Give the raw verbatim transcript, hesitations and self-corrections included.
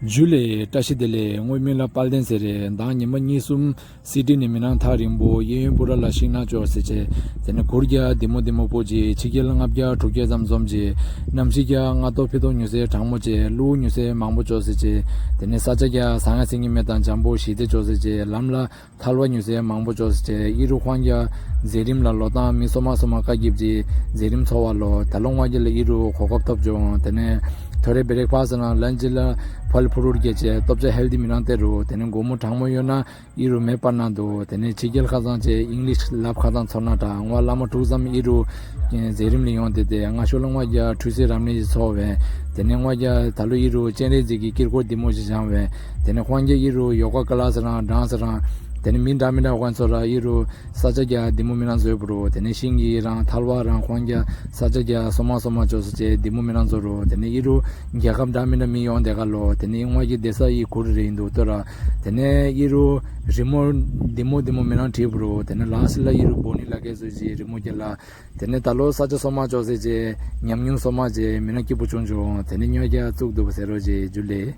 ཇུ་ལེ། བཀྲ་ཤིས་བདེ་ལེགས། དངོས་མིང་ལ་དཔལ་ལྡན་ཟེར་རེད། མདང་ཉི་མ་གཉིས་གསུམ་སི་ཌི་ནས་མི་ནང་ཐག་རིང་པོ་གཡས་གཡོན་སྤུ་ར་ལ་ཤིང་ནགས་ཅོག་ཟེར་བྱས། དེ་ནས་གུར་རྒྱག་བདེ་མོ་བདེ་མོ་པོ་ཅིག་ཕྱི་རྒྱལ་ལྔ་བརྒྱ་དྲུག་བརྒྱ་ཙམ་འཛོམས་བྱས། གནམ་གཤིས་རྒྱག་སྔ་ཏོག་ཕི་ཏོག་ཉོ་སའི་གྲང་མོ་བྱས། ཀླུ་ཉོ་སའི་མང་པོ་ཅོག་ཟེར་བྱས། དེ་ནས་ས་ཆ་རྒྱག་ཟང་ངེ་ཟིང་ངེ་མེད་དང་འཇམ་པོ་ཞི་བདེ་ཅོག་ཟེར་བྱས། ལམ་ལ་ཐལ་བ་ཉོ་སའི་མང་པོ་ཅོག་ཟེར་བྱས། ཨི་རུ་ཁོང་རྒྱག་མཛད་རིམ་ལ་ལོ་ཏང་མི་སོ་མ་སོ་མ་བཀའ་བརྒྱབ་ཅིག་མཛད་རིམ་ཚོགས་པ་ལོ། ད་ལོ་ང་རྒྱལ་ལ་ཨི་རུ་གོ་སྐབས་ཐོབ་བྱུང་། དེ་ནས་ཐོ་རེ་བེ་རེག་ཕ་སི་ནང་ལན་ཅི་ལ་ཕལ་ཕུ་རུར་རྒྱལ་བྱས། སྟོབས་ཆ་ཧེལ་དི་མི་རང་སྟེར་རུ། དེ་ནས་སྒོར་མོ་གྲངས་མོ་ཡོད་ན་ཨི་རུ་མེ་སྤར་ན་འདུག་དེ་ནས་ཕྱི་རྒྱལ་ཁ་ཚང་བྱས་ཨིང་ལིཤ་ལབ་ཁ་ཚང་ཚོར་ན་དྲག་ངོ་བླ་མ་དྲུག་ཙམ་ཨི་རུ་མཛད་རིམ་ལ་ཡོང་སྟེ། དེ་སྔ་ཤོ་ལ་ང་རྒྱལ་ཁྲུས་གསོལ་རབ་གནས་ཅིག་ཚོགས་པས། དེ་ནས་ང་རྒྱལ་ད་ལོ་ཨི་རུ་སྤྱན་རས་གཟིགས་ཀྱི་དཀྱིལ་འཁོར་བདེ་མོ་ཞིག་བཞེངས་པས། དེ་ནས་ཁོང་རྒྱལ་ཨི་རུ་ཡོ་ག་ཀ་ལ་སི་རང་ཌན་སི་རང་། དེ་ནས་མི་འདྲ་མི་འདྲ་ཁོང་ཚོ་ར་ཨི་རུ་ས་ཆ་རྒྱག་བདེ་མོ་མི་རང་བཟོས་པ་རུ། དེ་ནས་ཤིང་གི་རང་ཐལ་བ་རང་ཁོང་རྒྱལ་ས་ཆ་རྒྱག་སོ་མ་སོ་མ་ཅོག་ཟེར་བྱས་བདེ་མོ་མི་རང་བཟོ་རུ། དེ་ནས་ཨི་རུ་རྒྱལ་ཁབ་འདྲ་མི་འདྲ་མི་ཡོང་དེ་ག་ལོ། དེ་ནས་ཨིན་བ་གི་བསྡད་ས་ཨི་གུར་རེ་ཡིན་འདུག་ལྟོས་ར། དེ་ནས་ཨི་རུ་རི་མོ་བདེ་མོ་བདེ་མོ་མི་རང་བྲིས་པ་རུ། དེ་ནས་ལ་སི་ལ་ཨི་རུ་བོ་ནི་ལ་ཀེ་བཟོས་ཅིག་རི་མོ་རྒྱལ་ལ། དེ་ནས་ད་ལོ་ས་ཆ་སོ་མ་ཅོག་ཟེར་བྱས་ཉམས་མྱོང་སོ་མ་བྱས་མི་རང་སྐྱིད་པོ་བྱུང་བྱུང་། དེ་ནས་ཉོ་རྒྱ་བཙུགས་འདུག་ཟེར་རོ་བྱས་ཇུ་ལེ།